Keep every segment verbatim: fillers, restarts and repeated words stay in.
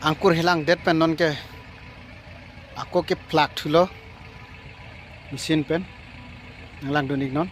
Angkur helangdet pen nonke ako keplak thulo machine pen. Nang langdun-ik non.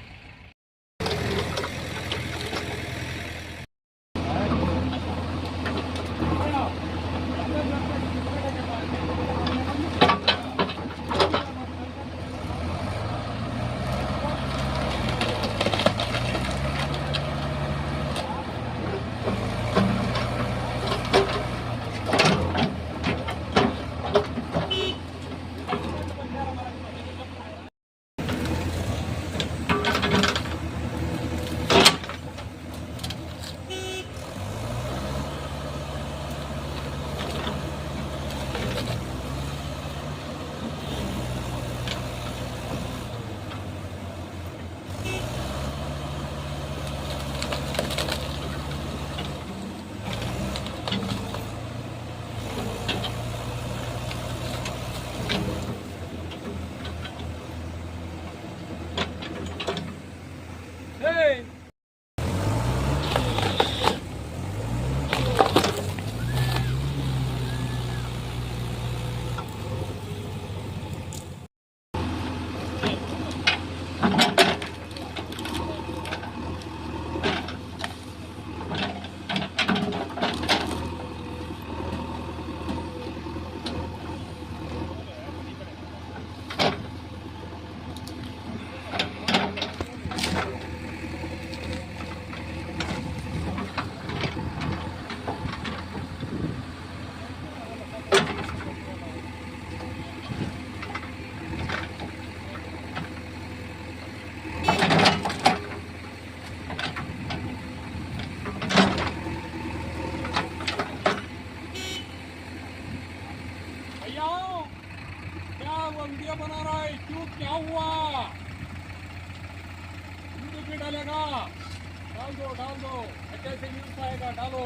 भैया, क्या हुआ? वीडियो बना रहा है, क्यों, क्या हुआ? यूट्यूब पे डालेगा? डाल दो, डाल दो, अच्छे से व्यूज आएगा, डालो।